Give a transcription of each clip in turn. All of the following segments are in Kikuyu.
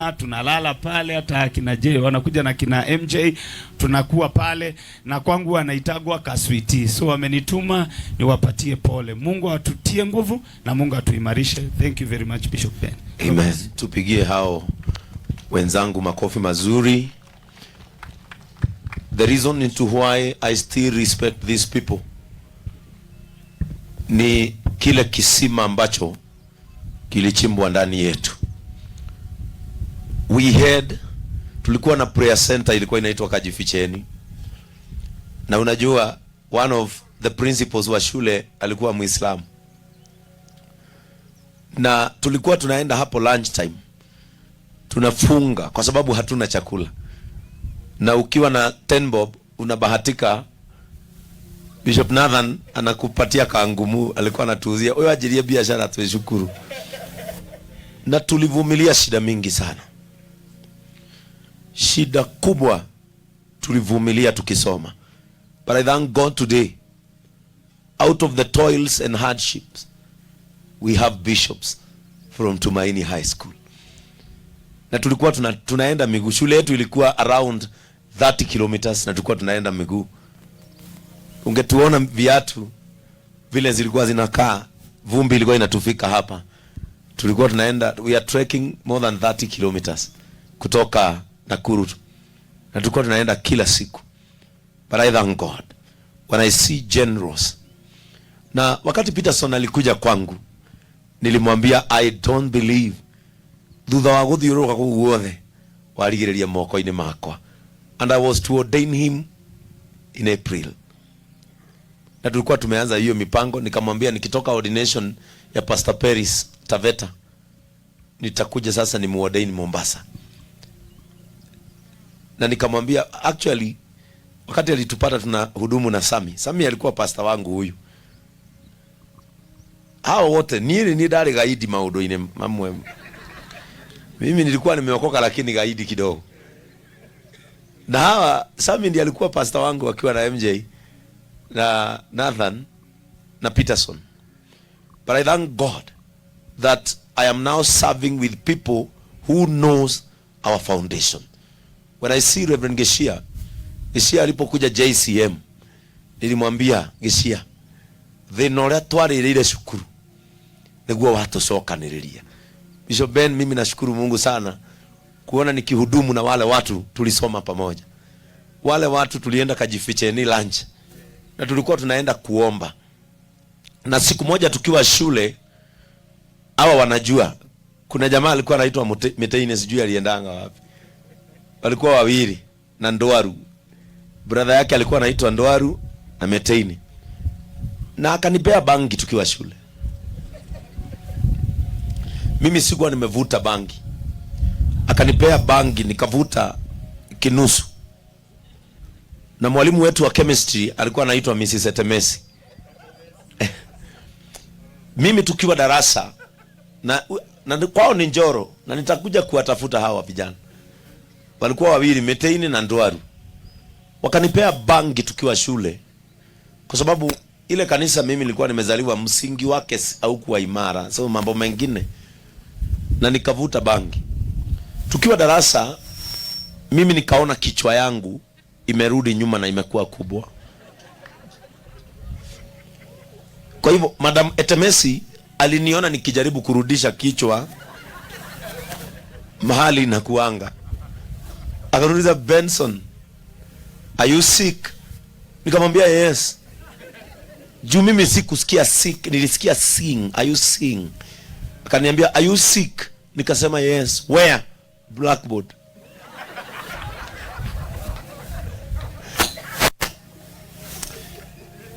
Tunalala pale, hata kina J wanakuja na kina MJ, tunakuwa pale, na kwangu wanaitagwa kaswiti. So wamenituma niwapatie pole. Mungu atutie nguvu na Mungu atuimarishe. Thank you very much, Bishop Ben. Amen. Tupigie hao wenzangu makofi mazuri. The reason into why I still respect these people ni kile kisima ambacho kilichimbwa ndani yetu. We had, tulikuwa na prayer center ilikuwa inaitwa Kajificheni, na unajua one of the principals wa shule alikuwa Muislamu, na tulikuwa tunaenda hapo lunch time tunafunga kwa sababu hatuna chakula, na ukiwa na 10 bob unabahatika, Bishop Nathan anakupatia kangumu, alikuwa anatuuzia huyo ajirie biashara, tuishukuru. Na tulivumilia shida mingi sana, shida kubwa tulivumilia tukisoma, but I thank God today, out of the toils and hardships we have bishops from Tumaini High School. Na tulikuwa tunaenda miguu. Shule yetu ilikuwa around 30 kilometers na tulikuwa tunaenda miguu. Ungetuona viatu vile zilikuwa zinakaa, vumbi ilikuwa inatufika hapa. Tulikuwa tunaenda, we are trekking more than 30 kilometers kutoka Nakuru, na tulikuwa tunaenda kila siku. But I thank God when I see generals. Na wakati Peterson alikuja kwangu, nilimwambia, "I don't believe thutha wa guthiururuka kuu guothe warigiriria moko-inĩ makwa," and I was to ordain him in April, na tulikuwa tumeanza hiyo mipango. Nikamwambia nikitoka ordination ya Pastor Peris Taveta nitakuja sasa ni muordain Mombasa, na nikamwambia, actually, wakati alitupata tuna hudumu na Sami. Sami alikuwa pastor wangu huyu. Hao wote niĩ ni ndarĩ gaidi maũndũ-inĩ mamwe. Mimi nilikuwa nimeokoka lakini gaidi kidogo. Na hawa, Sami ndiye alikuwa pastor wangu akiwa na MJ na Nathan na Peterson. But I thank God that I am now serving with people who knows our foundation. When I see Reverend Geshia, Geshia alipokuja JCM, nilimwambia, "Geshia, thĩna ũrĩa twarĩrĩire cukuru nĩguo watũcokanĩrĩria." Bishop Ben, mimi nashukuru Mungu sana kuona nikihudumu na wale watu tulisoma pamoja. Wale watu tulienda Kajificheni lunch na tulikuwa tunaenda kuomba. Na siku moja tukiwa shule, hawa wanajua kuna jamaa alikuwa anaitwa Miteine, sijui aliendanga wapi. Walikuwa wawili na Ndoaru. Brother yake alikuwa anaitwa Ndoaru na Meteine. Na akanipea bangi tukiwa shule. Mimi sikuwa nimevuta bangi. Akanipea bangi nikavuta kinusu. Na mwalimu wetu wa chemistry alikuwa anaitwa Mrs. Etemesi. Mimi tukiwa darasa na kwao ni Njoro, na nitakuja kuwatafuta hawa vijana. Walikuwa wawili, Meteini na Ndwaru. Wakanipea bangi tukiwa shule, kwa sababu ile kanisa mimi nilikuwa nimezaliwa msingi wake haukuwa imara, so mambo mengine, na nikavuta bangi tukiwa darasa. Mimi nikaona kichwa yangu imerudi nyuma na imekuwa kubwa. Kwa hivyo Madam Etemesi aliniona nikijaribu kurudisha kichwa mahali na kuanga, akaniuliza, "Benson, are you sick?" Nikamwambia, "Yes." Juu mimi sikusikia sick, nilisikia sing. "Are you sing?" Akaniambia, "Are you sick?" Nikasema, "Yes." "Where?" "Blackboard."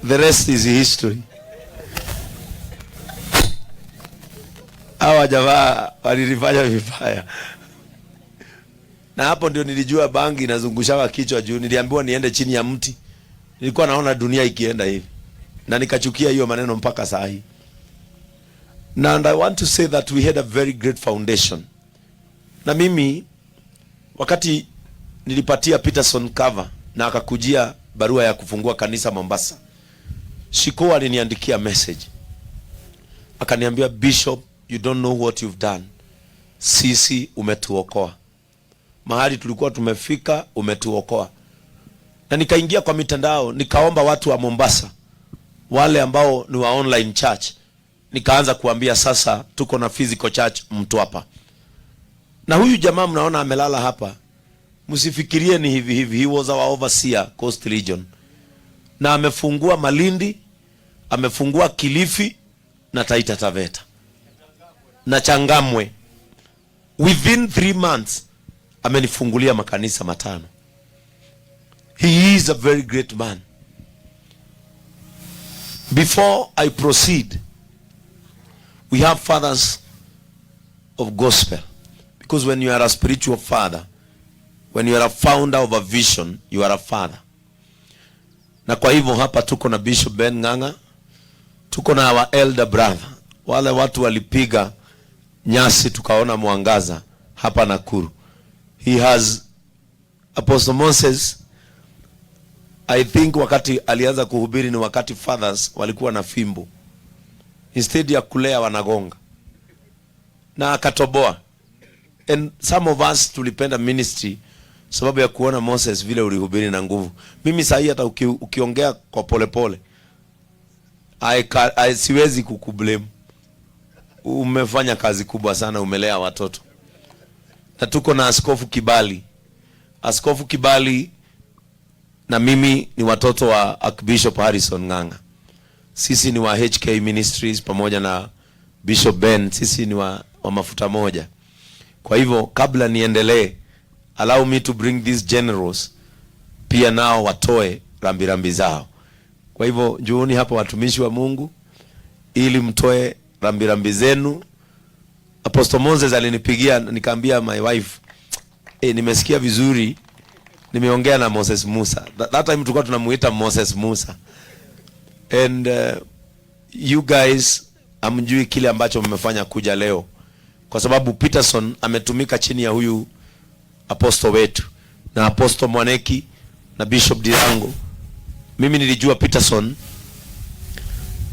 The rest is history. Hawa jamaa walilifanya vibaya. Na hapo ndio nilijua bangi inazungushawa kichwa, juu niliambiwa niende chini ya mti. Nilikuwa naona dunia ikienda hivi. Na nikachukia hiyo maneno mpaka saa hii. Na and I want to say that we had a very great foundation. Na mimi wakati nilipatia Peterson cover na akakujia barua ya kufungua kanisa Mombasa, Shiko aliniandikia message. Akaniambia, "Bishop, you don't know what you've done." Sisi umetuokoa. Mahali tulikuwa tumefika umetuokoa. Na nikaingia kwa mitandao, nikaomba watu wa Mombasa, wale ambao ni wa online church, nikaanza kuambia sasa tuko na physical church Mtwapa. Na huyu jamaa mnaona amelala hapa, msifikirie ni hivi hivi. He was our overseer Coast Region, na amefungua Malindi, amefungua Kilifi na Taita Taveta na Changamwe. Within 3 months amenifungulia makanisa 5. He is a very great man. Before I proceed, we have fathers of gospel. Because when you are a spiritual father, when you are a founder of a vision, you are a father. Na kwa hivyo hapa tuko na Bishop Ben Ng'ang'a, tuko na our elder brother, wale watu walipiga nyasi tukaona mwangaza hapa Nakuru. He has Apostle Moses. I think wakati alianza kuhubiri ni wakati fathers walikuwa na fimbo, instead ya kulea wanagonga, na akatoboa. And some of us tulipenda ministry sababu ya kuona Moses vile ulihubiri na nguvu. Mimi sahii hata ukiongea kwa polepole I siwezi kukublame. Umefanya kazi kubwa sana, umelea watoto. Na tuko na Askofu Kibali. Askofu Kibali na mimi ni watoto wa Archbishop Harrison Ng'ang'a. Sisi ni wa HK Ministries pamoja na Bishop Ben, sisi ni wa mafuta moja. Kwa hivyo kabla niendelee, allow me to bring these generals pia nao watoe rambirambi zao. Kwa hivyo njooni hapa watumishi wa Mungu ili mtoe rambirambi zenu. Apostle Moses alinipigia, nikaambia my wife, nimesikia vizuri, nimeongea na Moses Musa. That time tulikuwa tunamuita Moses Musa. And you guys hamjui kile ambacho mmefanya kuja leo, kwa sababu Peterson ametumika chini ya huyu apostle wetu na Apostle Mwaneki na Bishop Dirango. Mimi nilijua Peterson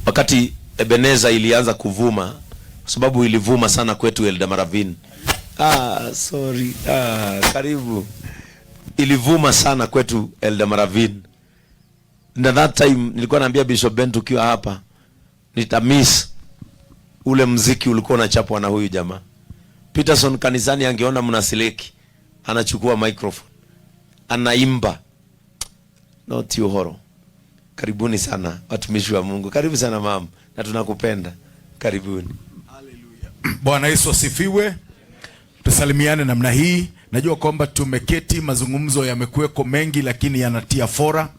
wakati Ebeneza ilianza kuvuma, kwa sababu ilivuma sana kwetu Eldama Ravine. Ah, sorry. Ah, karibu. Ilivuma sana kwetu Eldama Ravine. Na that time nilikuwa naambia Bishop Ben tukiwa hapa, nitamiss ule mziki ulikuwa unachapwa na huyu jamaa. Peterson kanisani angeona mnasileki, anachukua microphone, anaimba. Not uhoro. Karibuni sana watumishi wa Mungu. Karibu sana mama, na tunakupenda. Karibuni. Bwana Yesu asifiwe. Tusalimiane namna hii. Najua kwamba tumeketi, mazungumzo yamekuweko mengi, lakini yanatia fora.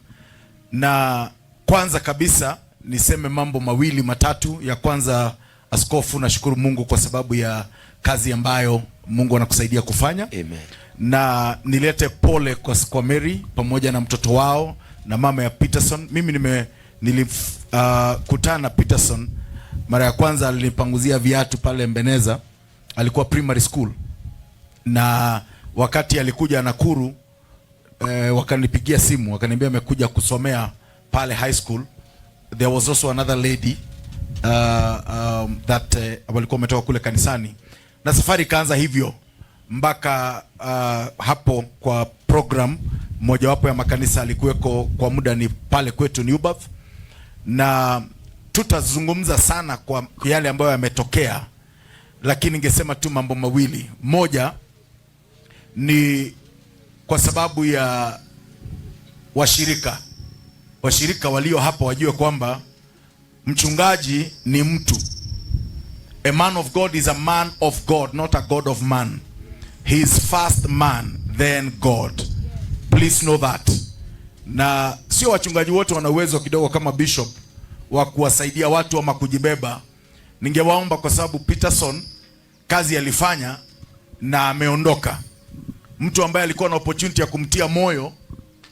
Na kwanza kabisa niseme mambo mawili matatu. Ya kwanza, askofu, nashukuru Mungu kwa sababu ya kazi ambayo Mungu anakusaidia kufanya. Amen. Na nilete pole kwa Mary pamoja na mtoto wao na mama ya Peterson. Mimi nilikutana na Peterson mara ya kwanza, alinipanguzia viatu pale Mbeneza, alikuwa primary school, na wakati alikuja Nakuru wakanipigia simu wakaniambia amekuja kusomea pale high school. There was also another lady that walikuwa wametoka kule kanisani, na safari ikaanza hivyo mpaka hapo kwa program mojawapo ya makanisa alikuweko kwa muda ni pale kwetu New Birth, na tutazungumza sana kwa yale ambayo yametokea, lakini ningesema tu mambo mawili. Moja ni kwa sababu ya washirika walio hapa wajue kwamba mchungaji ni mtu. A man of God is a man of God, not a God of man. He is first man, then God. Please know that. Na sio wachungaji wote wana uwezo kidogo kama bishop wa kuwasaidia watu ama kujibeba. Ningewaomba kwa sababu Peterson kazi alifanya na ameondoka. Mtu ambaye alikuwa na opportunity ya kumtia moyo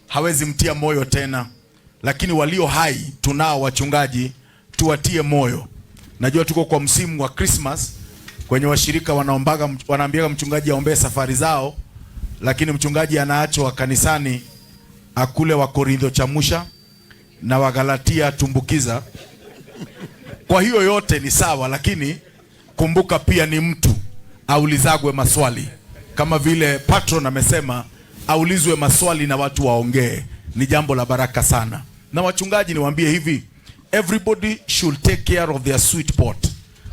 hawezi mtia moyo tena, lakini walio hai tunao wachungaji, tuwatie moyo. Najua tuko kwa msimu wa Christmas, kwenye washirika wanaombaga, wanaambiaga mchungaji aombee safari zao, lakini mchungaji anaachwa kanisani akule wa Korintho chamusha na Wagalatia tumbukiza. Kwa hiyo yote ni sawa, lakini kumbuka pia ni mtu Aulizagwe maswali kama vile patron amesema, aulizwe maswali na watu waongee. Ni jambo la baraka sana. Na wachungaji, niwaambie hivi, everybody should take care of their sweet pot.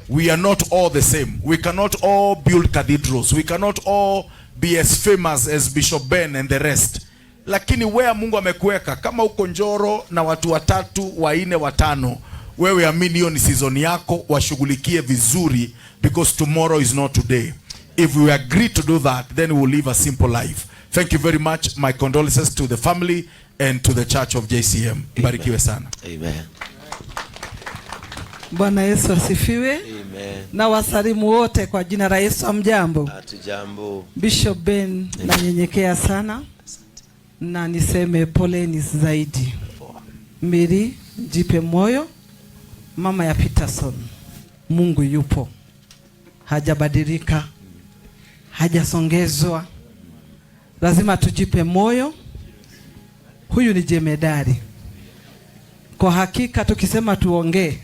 We are not all the same. We cannot all build cathedrals. We cannot all be as famous as Bishop Ben and the rest. Lakini where Mungu amekuweka, kama uko Njoro na watu watatu, wanne, watano, wewe amini hiyo ni season yako, washughulikie vizuri because tomorrow is not today. If we agree to do that, then we will live a simple life. Thank you very much. My condolences to the family and to the Church of JCM. Barikiwe sana. Amen. Bwana Yesu asifiwe. Amen. Na wasalimu wote kwa jina la Yesu. Hamjambo? Hatujambo. Bishop Ben, nanyenyekea sana na niseme poleni zaidi. Miri, jipe moyo. Mama ya Peterson, Mungu yupo, hajabadilika, hajasongezwa. Lazima tujipe moyo. Huyu ni jemedari. Kwa hakika tukisema tuongee,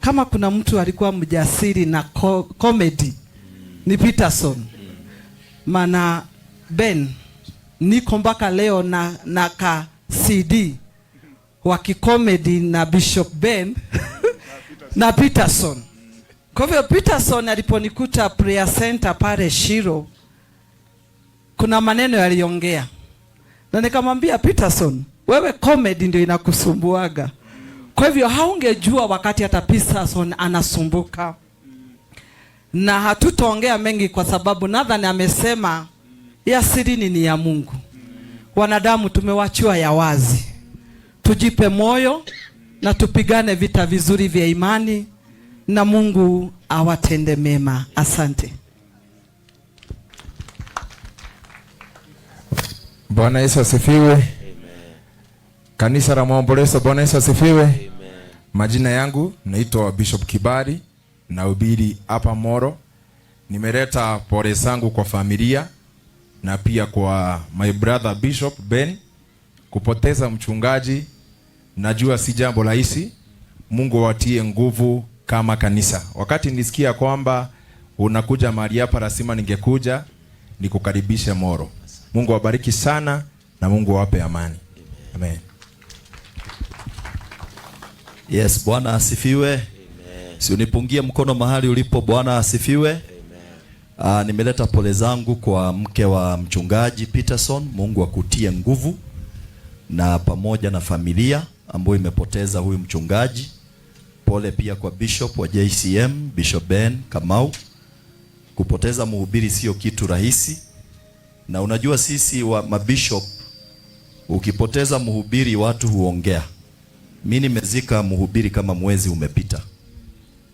kama kuna mtu alikuwa mjasiri na comedy ni Peterson. Maana Ben, niko mpaka leo na ka CD wa kikomedi na Bishop Ben na Peterson. Kwa hivyo Peterson aliponikuta prayer center pale Shiro, kuna maneno yaliongea, na nikamwambia Peterson, wewe comedy ndio inakusumbuaga. Kwa hivyo haungejua wakati hata Peterson anasumbuka. Na hatutaongea mengi kwa sababu Nathan amesema ya sirini ni ya Mungu. Wanadamu tumewachiwa ya wazi. Tujipe moyo na tupigane vita vizuri vya imani na Mungu awatende mema. Asante. Bwana Yesu asifiwe. Kanisa la Maombolezo, Bwana Yesu asifiwe. Majina yangu naitwa Bishop Kibari, nahubiri hapa Moro. Nimeleta pole zangu kwa familia na pia kwa my brother Bishop Ben. Kupoteza mchungaji najua si jambo rahisi. Mungu awatie nguvu kama kanisa. Wakati nisikia kwamba unakuja mahali hapa, lazima ningekuja nikukaribishe Moro. Mungu awabariki sana na Mungu awape amani. Amen. Yes, Bwana asifiwe. Si unipungie mkono mahali ulipo. Bwana asifiwe. Nimeleta pole zangu kwa mke wa mchungaji Peterson. Mungu akutie nguvu, na pamoja na familia ambayo imepoteza huyu mchungaji. Pole pia kwa Bishop wa JCM, Bishop Ben Kamau. Kupoteza mhubiri sio kitu rahisi. Na unajua sisi wa mabishop, ukipoteza mhubiri watu huongea. Mimi nimezika mhubiri kama mwezi umepita,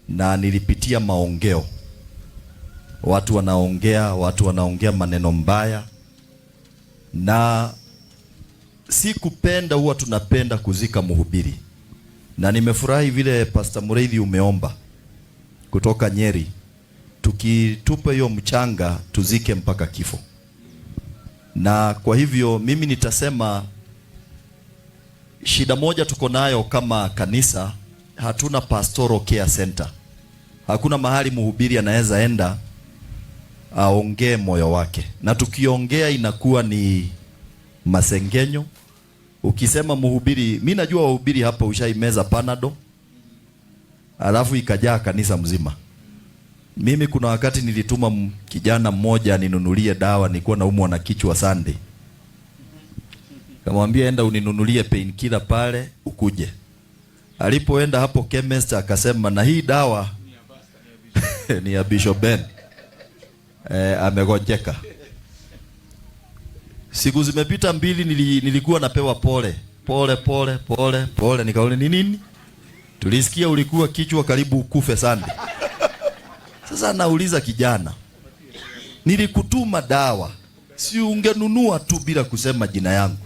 na nilipitia maongeo. Watu wanaongea, watu wanaongea maneno mbaya. Na si kupenda, huwa tunapenda kuzika mhubiri. Na nimefurahi vile Pastor Mureithi umeomba kutoka Nyeri, tukitupe hiyo mchanga tuzike mpaka kifo. Na kwa hivyo mimi nitasema shida moja tuko nayo kama kanisa, hatuna pastoral care center. Hakuna mahali mhubiri anaweza enda aongee moyo wake, na tukiongea inakuwa ni masengenyo. Ukisema mhubiri, mimi najua wahubiri hapa ushaimeza Panado alafu ikajaa kanisa mzima. Mimi kuna wakati nilituma kijana mmoja ninunulie dawa, nilikuwa naumwa na kichwa Sunday. Kamwambia enda uninunulie painkiller pale ukuje. Alipoenda hapo chemist akasema na hii dawa ni ya Bishop Ben. Amegonjeka. Siku zimepita mbili, nilikuwa napewa pole. Pole, pole, pole, pole. Nikaona ni nini? Tulisikia ulikuwa kichwa karibu ukufe sana. Sasa nauliza kijana, nilikutuma dawa, si ungenunua tu bila kusema jina yangu?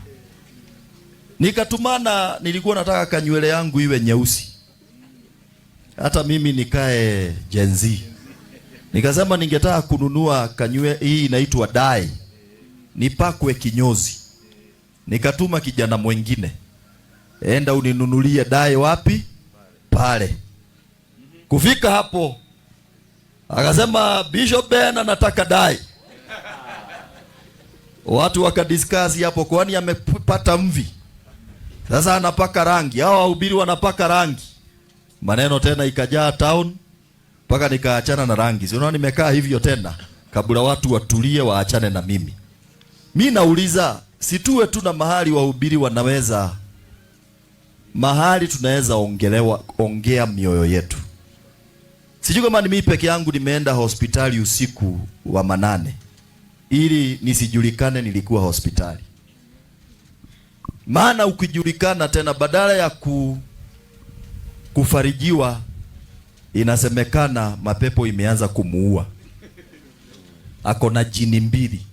Nikatumana, nilikuwa nataka kanywele yangu iwe nyeusi, hata mimi nikae Gen Z. Nikasema ningetaka kununua kanywele hii inaitwa dye, nipakwe kinyozi. Nikatuma kijana mwingine, enda uninunulie dye wapi? Pale. Kufika hapo Akasema Bishop Ben anataka dai. Watu wakadiscuss hapo, kwani amepata mvi sasa anapaka rangi, hao wahubiri wanapaka rangi. Maneno tena ikajaa town mpaka nikaachana na rangi. Si unaona nimekaa hivyo tena kabla watu watulie waachane na mimi. Mi nauliza, situwe tu na mahali wahubiri wanaweza, mahali tunaweza ongelewa, ongea mioyo yetu. Sijui kama ni mimi peke yangu nimeenda hospitali usiku wa manane ili nisijulikane nilikuwa hospitali. Maana ukijulikana tena, badala ya kufarijiwa, inasemekana mapepo imeanza kumuua. Ako na jini mbili.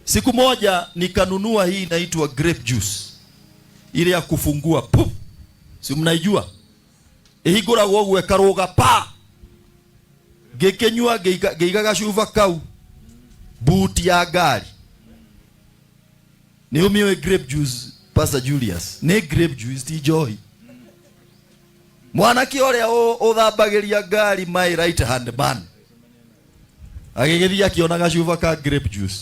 Siku moja nikanunua hii inaitwa grape juice, ile ya kufungua pup, si mnaijua? Ihingũragwo ũguo ĩkarũga pa, ngĩkĩnyua ngĩiga gacuba kau buti ya ngari. Nĩ ũmĩũĩ grape juice, Pastor Julius? Nĩ grape juice, ti njohi. Mwanake ũrĩa ũthambagĩria ngari, my right hand man, agĩgĩthiĩ akĩona gacuba ka grape juice,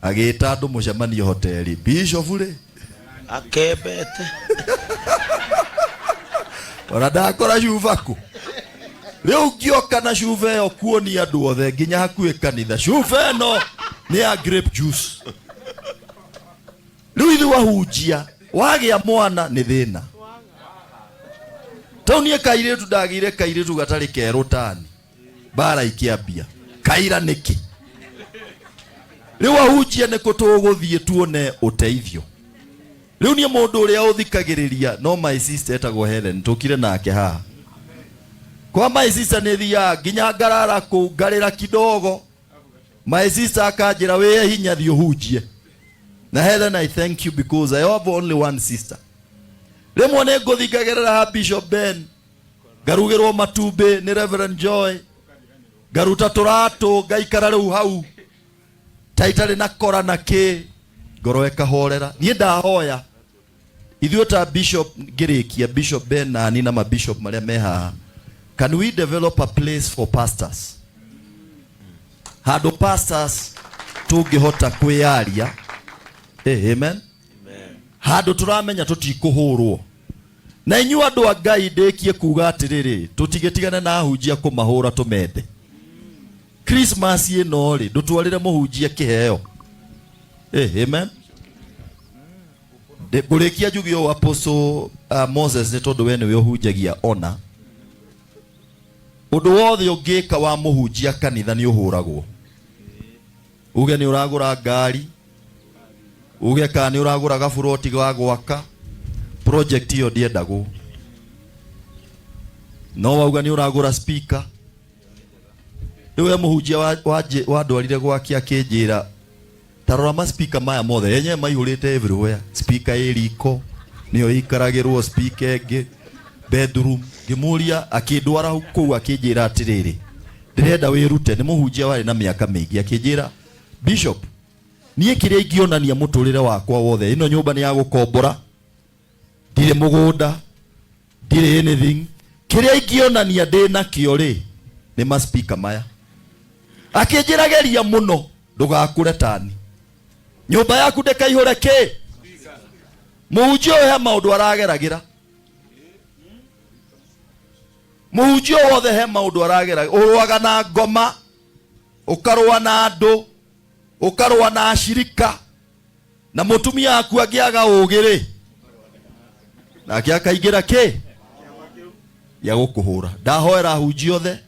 agĩta andũ mũcemanio hoteli. Bishop rĩ akembete ona ndakora cuba kũ. Rĩu ngĩoka na cuba ĩyo kuonia andũ othe nginya hakuhĩ kanitha, cuba ĩno nĩ ya grape juice. Rĩu ithuĩ wahunjia wagĩa mwana nĩ thĩna. Tau niĩ kairĩtu ndagĩire kairĩtu gatarĩ kerũ tani, mbara ikĩambia kaira nĩkĩ. Rĩu ahunjia nĩkũ tũgũthiĩ tuone ũteithio? Rĩu niĩ mũndũ ũrĩa ũthikagĩrĩria no my sister etagwo Helen, tũkire nake haha. Kwa my sister nĩ thiaga nginya ngarara kũu ngarĩra kidogo, my sister akanjĩra wĩye hinya thiĩ ũhunjie. Na Helen, I thank you because I have only one sister. Rĩmwe nĩ ngũthiĩ ngagerera ha Bishop Ben, ngarugĩrwo matumbĩ nĩ Reverend Joy, ngaruta tũratũ ngaikara rĩu hau ta itarĩ na kora na kĩ, ngoro ĩkahorera. Niĩ ndahoya ithuĩ ta bishop, ngĩrĩkia, Bishop Ben na ni na mabishop marĩa me haha, can we develop a place for pastors, handũ pastors tũngĩhota kwĩyaria? Hey, amen. Handũ tũramenya tũtikũhũrwo. Na inyuĩ andũ a Ngai, ndĩkie kuga atĩrĩrĩ, tũtigĩtigane na ahunjia kũmahũra, tũmende. Christmas ĩno rĩ, ndũtwarĩre mũhunjia kĩheo. Hey, amen. Ngũrĩkia njuge ũũ, Apostle Moses, nĩ tondũ we nĩwe ũhunjagia, ona ũndũ wothe ũngĩka wa mũhunjia kanitha nĩ ũhũragwo. Uge nĩ ũragũra ngari, uge kana nĩ ũragũra gaburoti ga gwaka, project ĩyo ndĩendagwo. No wauga nĩ ũragũra speaker, rĩu we mũhunjia wandwarire gwake akĩnjĩra, ta rora ma speaker maya mothe yenyewe maihũrĩte everywhere, speaker ĩ riko nĩyo ĩikaragĩrwo, speaker ĩngĩ bedroom. Ngĩmũria, akĩndwara kũu akĩnjĩra atĩrĩrĩ, ndĩrenda wĩrute. Nĩ mũhunjia warĩ na mĩaka mĩingĩ. Akĩnjĩra, Bishop, niĩ kĩrĩa ingĩonania mũtũrĩre wakwa wothe, ĩno nyũmba nĩ ya gũkombora, ndirĩ mũgũnda, ndirĩ anything, kĩrĩa ingĩonania ndĩ nakĩo rĩ nĩ ma speaker maya. Akĩnjĩra, geria mũno ndũgakũre tani, nyũmba yaku ndĩkaihũre kĩ. Mũhunjia ũyũ he maũndũ arageragĩra, mũhunjia wothe he maũndũ aragera. Ũrũaga na ngoma, ũkarũa na andũ, ũkarũa na ashirika, na mũtumia waku angĩaga ũũgĩ rĩ, nake akaingĩra kĩ gĩa gũkũhũra. Ndahoera ahunjia othe,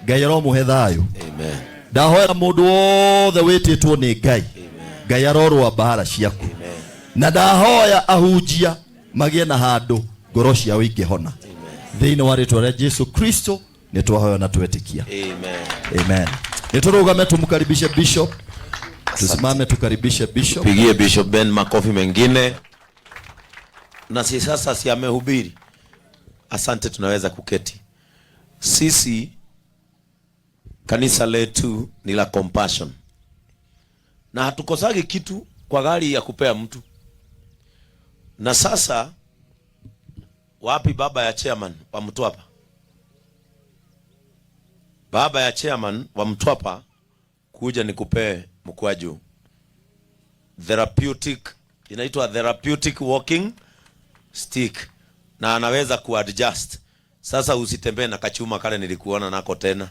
Ngai aromũhe thayũ. Amen. Ndahoera mũndũ wothe wĩtĩtwo nĩ Ngai, Ngai arorũa mbara ciaku. Na ndahoya ahunjia magĩe na handũ ngoro ciao ingĩhona. Thĩinĩ wa rĩtwa rĩa Jesu Kristo nĩ twahoya na twetĩkia. Amen. Amen. Nĩ tũrũgame tumkaribishe bishop, tusimame tukaribishe bishop. Pigie Bishop Ben makofi mengine. Na si sasa si amehubiri. Asante, tunaweza kuketi. Sisi kanisa letu ni la Compassion, na hatukosagi kitu kwa gari ya kupea mtu. Na sasa wapi baba ya chairman wa mtu hapa? Baba ya chairman wa Mtwapa, kuja nikupee mkwaju. Therapeutic, inaitwa therapeutic walking stick, na anaweza kuadjust. Sasa usitembee na kachuma kale nilikuona nako tena.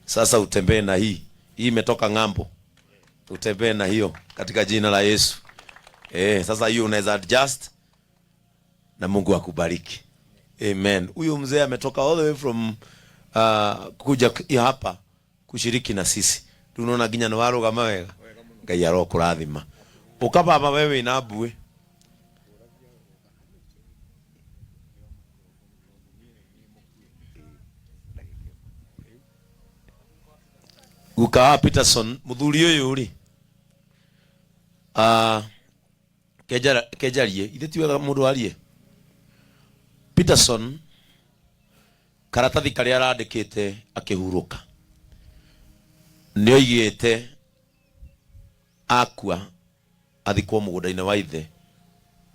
Sasa utembee na hii. Hii imetoka ng'ambo. Utembee na hiyo katika jina la Yesu. Sasa hiyo unaweza adjust na Mungu akubariki. Amen. Huyu mzee ametoka all the way from kuja hapa kushiriki na sisi. Tunaona nginya nĩ warũgama wega. Ngai arokũrathima. Ũka baba wewe wĩna mbuĩ. Guka wa Peterson muthuri ũyũ rĩ, kenjarie ithe ti wega mũndũ arie. Peterson karatathi karĩa arandĩkĩte akĩhurũka nĩoigĩte akua athikwo mũgũnda-inĩ wa ithe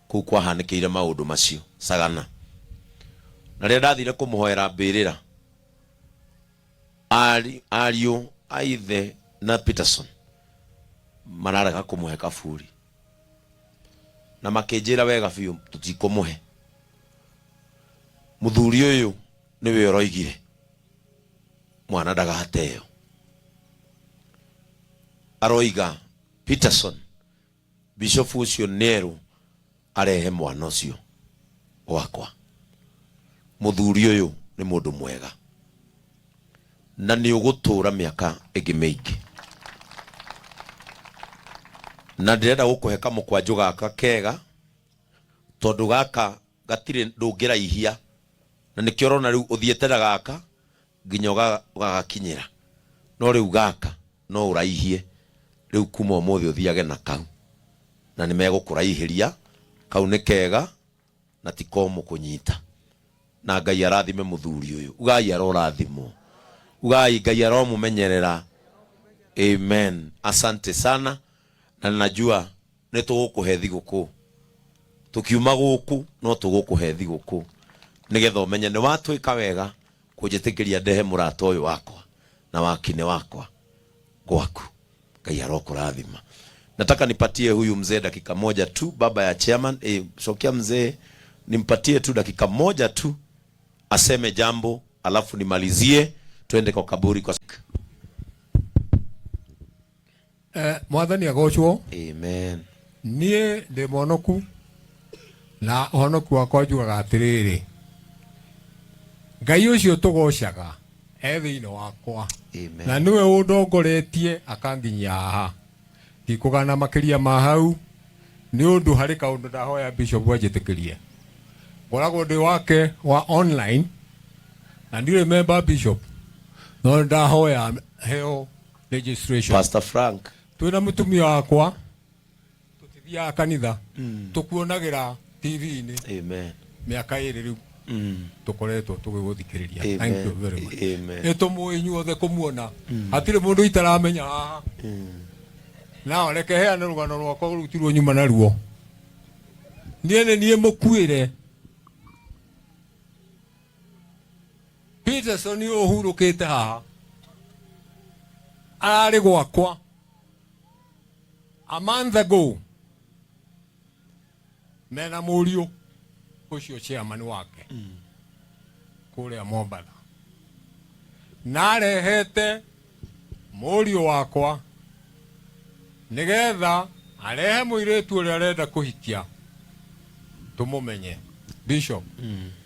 kũu kwahanĩkĩire maũndũ macio Sagana. Na rĩrĩa ndathire kũmũhoera mbĩrĩra, ariũ a ithe na Peterson mararega kũmũhe kaburi na makĩnjĩra wega biũ tũtikũmũhe. Mũthuri ũyũ nĩwe ũroigire mwana ndagateo. Aroiga Peterson bishop ũcio nĩerũ arehe mwana ũcio gwakwa. Mũthuri ũyũ nĩ mũndũ mwega na nĩ ũgũtũra mĩaka ĩngĩ mĩingĩ, na ndĩrenda gũkũhe kamũkwanjũ gaka kega tondũ gaka gatirĩ ndũngĩraihia, na nĩkĩo ũrona rĩu ũthiĩte na gaka nginya ũgagakinyĩra, no rĩu gaka no ũraihie rĩu kuma ũmũthĩ ũthiage na kau, na nĩ megũkũraihĩria. Kau nĩ kega na ti komũ kũnyita, na Ngai arathime mũthuri ũyũ. Ugai arorathimwo, ugai Ngai aromũmenyerera. Amen. Asante sana, na najua nĩ tũgũkũhe thigũkũ tukiuma gũkũ, no tũgũkũhe thigũkũ nĩgetha ũmenye nĩ watwĩka wega kũnjĩtĩkĩria ndehe mũrata ũyũ wakwa na wakine wakwa gwaku. Ngai arokũrathima. Nataka nipatie huyu mzee dakika moja tu, baba ya chairman. Sokia mzee, nimpatie tu dakika moja tu aseme jambo, alafu nimalizie twende kwa kaburi kwa Mwathani agocwo. Amen. Niĩ ndĩ mwonoku na ũhonoku wakwa njugaga atĩrĩrĩ, Ngai ũcio tũgocaga e thĩinĩ wakwa. Amen. Na nĩwe ũndongoretie akanginyia haha. Ndikũgana makĩria ma hau nĩ ũndũ harĩ kaũndũ ndahoya bishop anjĩtĩkĩrie. Ngoragwo ndĩ wake wa online na ndirĩ member bishop, no ndahoya heo registration. Pastor Frank. Twĩna mũtumia wakwa tũtithiaga kanitha, tũkuonagĩra TV-inĩ. Amen. Mĩaka ĩrĩ rĩu tũkoretwo tũgĩgũthikĩrĩria. Thank you very much. Amen. Nĩ tũmũĩ inyuothe kũmuona. Hatirĩ mũndũ itaramenya haha. Nao reke heane rũgano rwakwa rũrutirwo nyuma naruo. Niĩ nĩ niĩ mũkuĩre. Peterson ũhurũkĩte haha ararĩ gwakwa a month ago mena mũriũ ũcio chairman wake kũrĩa Mombatha, na arehete mũriũ wakwa nĩgetha arehe mũirĩtu ũrĩa arenda kũhikia tũmũmenye. Bishop,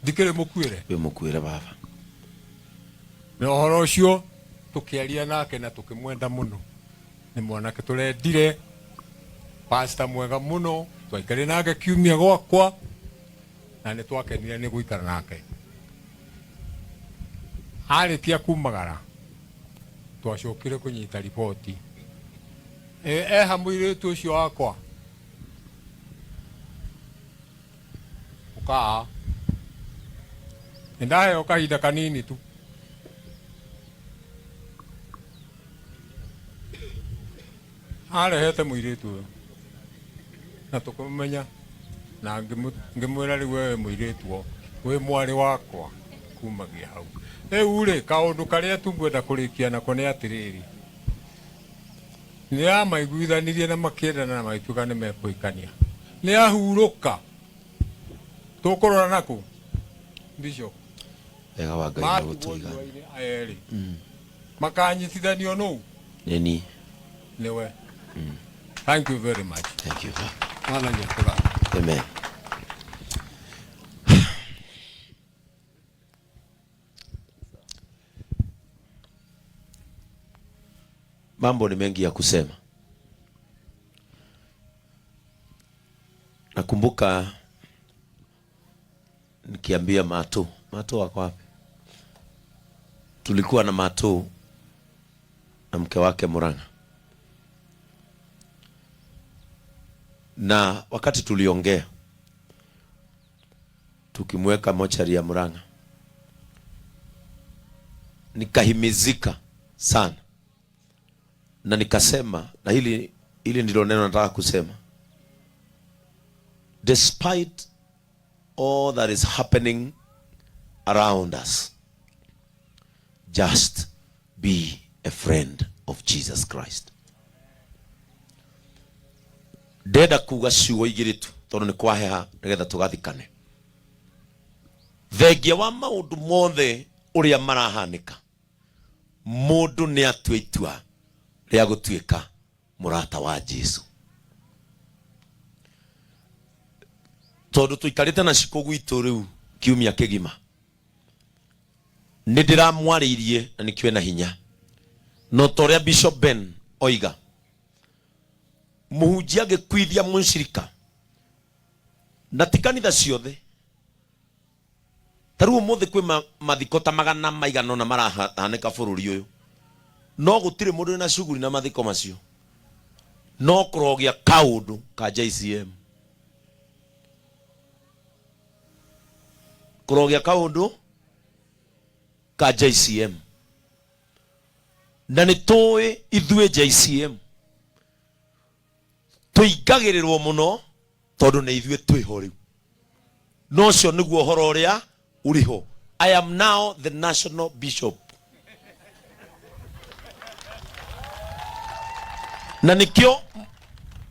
ndikĩrĩ mũkuĩre. Wĩ mũkuĩre baba. Na ũhoro ũcio tũkĩaria nake na tũkĩmwenda mũno. Nĩ mwanake tũrendire, pastor mwega mũno, twaikarire nake kiumia gwakwa na nĩ twakenire nĩ gũikara nake. Arĩkia kumagara twacokire kũnyita riboti. Eha mũirĩtu ũcio wakwa ũkaa nĩndaheo kahinda kanini tu. Arehete mũirĩtu ũyũ na tũkĩmũmenya na ngĩmwĩra rĩu wewe mũirĩtu wĩ mwarĩ wakwa. Kumagia hau rĩu rĩ, kaũndũ karĩa tu ngwenda kũrĩkia nako nĩ atĩrĩrĩ, nĩ amaiguithanirie na makĩendana na magĩtuĩka nĩ mekũhikania. Nĩ ahurũka, tũkũrora nakũ, Bishop? Wega wa Ngai nĩ matigwo gũtũigana. riũa-inĩ aya erĩ makanyitithanio nũũ? Nĩ niĩ. Nĩwe. Thank you very much. Thank you. Mwathani akũrathime. Amen. Mambo ni mengi ya kusema. Nakumbuka nikiambia Mato, Mato wako wapi? Tulikuwa na Mato na mke wake Murang'a, na wakati tuliongea tukimweka mochari ya Murang'a, nikahimizika sana na nikasema, na hili ndilo neno nataka kusema, despite all that is happening around us, just be a friend of Jesus Christ. Ndenda kuga ciugo igĩrĩ tu tondũ nĩ kwaheha nĩgetha tũgathikane. Thengia wa maũndũ mothe ũrĩa marahanĩka, mũndũ nĩ atue itua rĩa gũtuĩka mũrata wa Jesu. Tondũ tũikarĩte na cikũ gwitũ rĩu kiumia kĩgima, nĩ ndĩramwarĩirie na nĩkĩo ena hinya. No ta ũrĩa Bishop Ben oiga, mũhunjia angĩkuithia mũcirika na ti kanitha ciothe, ta rĩu ũmũthĩ kwĩ mathiko ta magana maigana ũna marahanĩka bũrũri ũyũ, no gũtirĩ mũndũ wĩna shughuli na mathiko macio, no kũrogĩa kaũndũ ka JCM, kũrogĩa kaũndũ ka JCM. Na nĩ tũĩ ithuĩ JCM tũingagĩrĩrwo mũno tondũ nĩ ithuĩ twĩho rĩu, no ũcio nĩguo ũhoro ũrĩa ũrĩho. I am now the national bishop, na nĩkĩo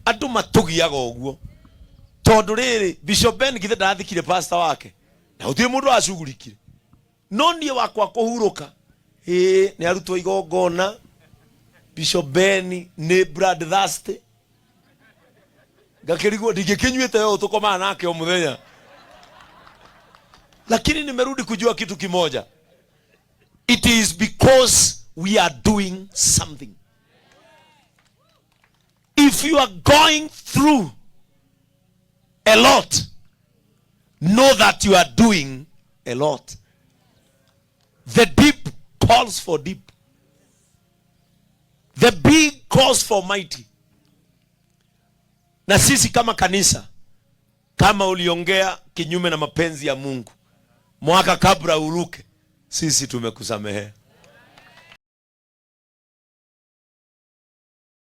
andũ matũgiaga ũguo, tondũ rĩrĩ Bishop Ben githĩ ndathikire pastor wake na gũtirĩ mũndũ wacugurikire, no niĩ wakwa kũhurũka ĩĩ nĩ arutwo igongona. Bishop Ben nĩ blood thirsty, ngakĩrigwo ndingĩkĩnyuĩte ũũ tũkomaga nake o mũthenya, lakini nimerudi kujua kitu kimoja, it is because we are doing something. If you are going through a lot, know that you are doing a lot. The deep calls for deep. The big calls for mighty. Na sisi kama kanisa, kama uliongea kinyume na mapenzi ya Mungu mwaka kabla uruke, sisi tumekusamehea.